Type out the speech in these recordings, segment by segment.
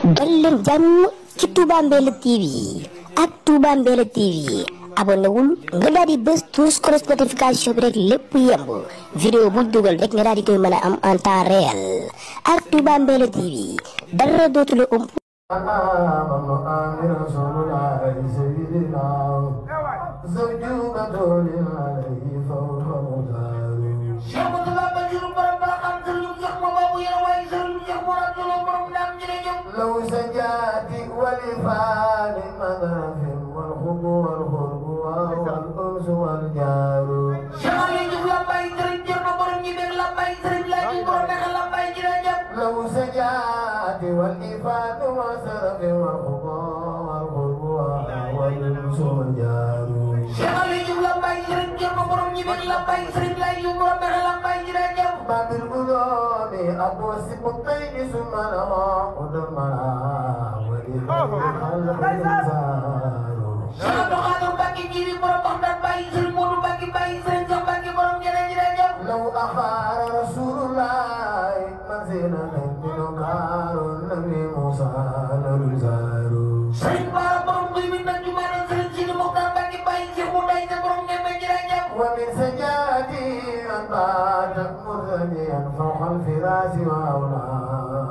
dal leen jàmm ci Touba Mbella TV ak Touba Mbella TV abonné wul nga daal di bës tous cloche notification bi rek lépp yemb vidéo bu dugal rek nga daal di koy mën a am en temps réel ak Touba Mbella TV dara dootu la ëmp. لو سجاتي ولفان مذهب والخب والخرب والأنس والجار لو سجاتي والإفات وسرف والخب والخرب والأنس والجار باب القلوب أبو السبطين ثم لها قدمنا لو أخار رسول الله منزلا من قار النبي موسى نرزار ومن سجادي أن باتت مرتديا فوق الفراش وأولانا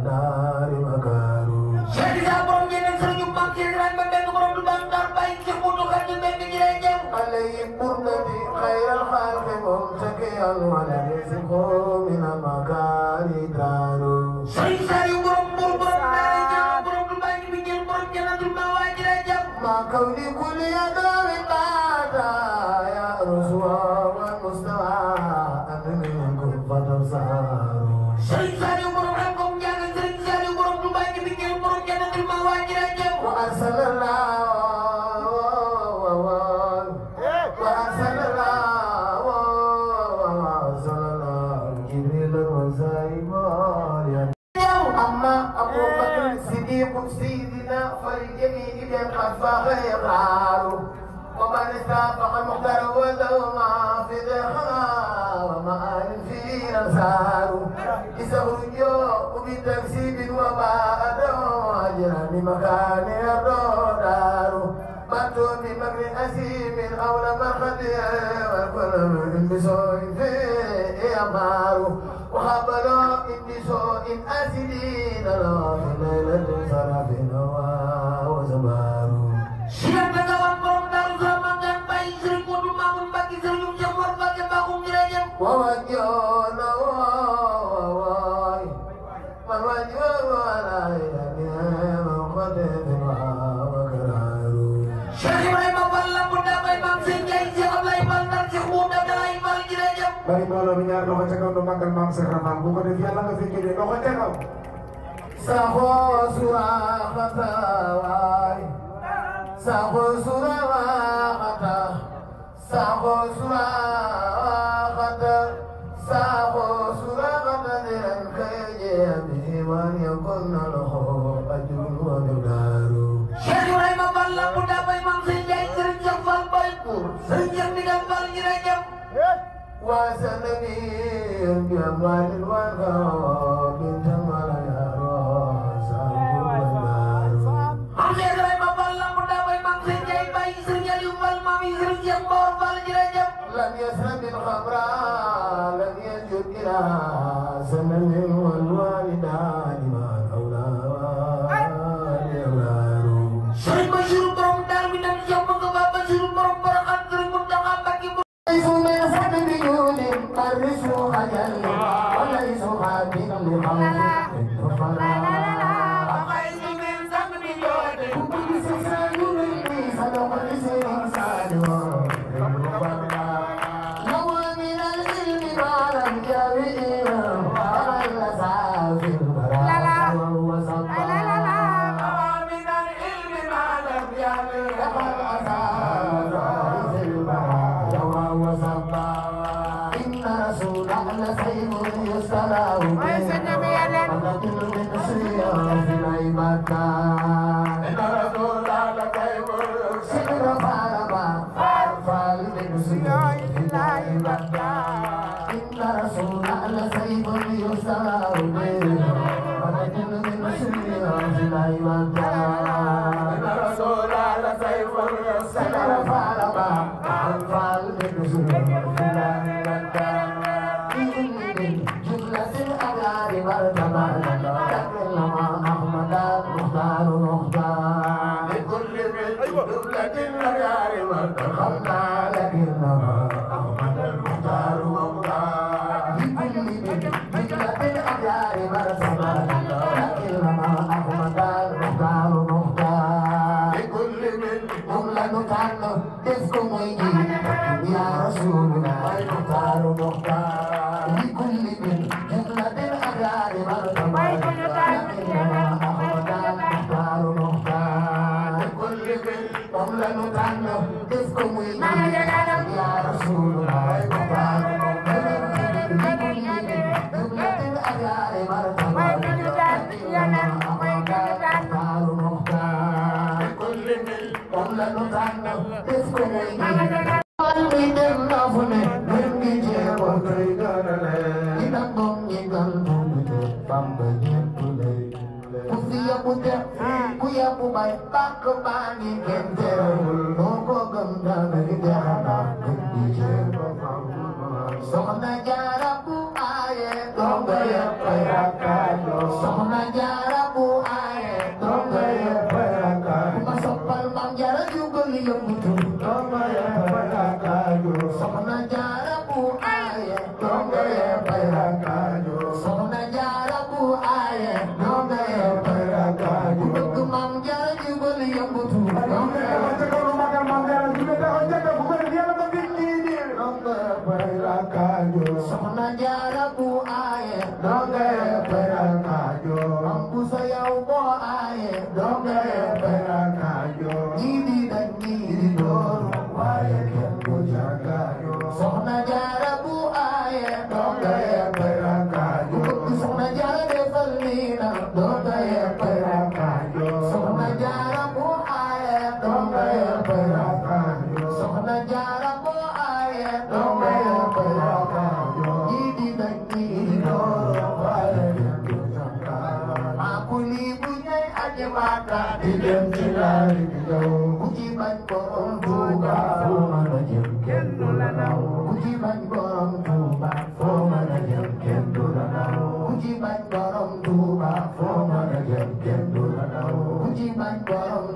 دار مكارو عليهم برنتي خير الخلق ممتكئا ولم يسقوا من المكان دارو ما كوني كل يدار باتا يا رسول والمستوى أن منكم فتبصروا وأرسل الله جبريل وزايبال أما أبو بكر الصديق سيدنا فالجميع إذا قد فاق يقرار ومن استافق المختار وله ما في ذخرى وما في أنصار يسهرجوا بتكسيب وباء أجرا بمكان الدار باتوا بمكر أسيم حول مرقده والكل من بسوء فيه أمار وخبروا إن بسوء أسدين له في ليلة صرف وزبار ووجهنا من وجهه على يديه وقدم وكرار bari mbooloo mi ñaar loxo ca kaw du màggal maam Seex Rafal bu ko def yàlla nga fekkee de loxo ca kaw saxoo suraxata waay saxoo suraxata saxoo suraxata saxoo suraxata leen xëye bi man yakun na loxo ajun wa daaru Cheikh Ibrahima Fall bu dabay maam Sëñ Njaay Sëriñ Cheikh Fall Boy Pour Sëriñ Cheikh Ndigal Fall jërëjëf وسنبي بأموال الوفاء بنت الملايا روس لم يسرب الخمراء لم يجد إلى سنن والوالدان ما الأولاد شرب شرب برم دار من الجوم كباب شرب برم برقان شرب منتقى بكي ليسوا من سبب بيون قرسوا خجل وليسوا خابين لخوف Inna Rasulullah sayyidul yusra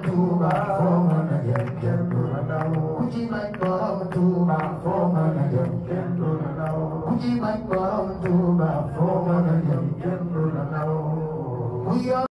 Tuba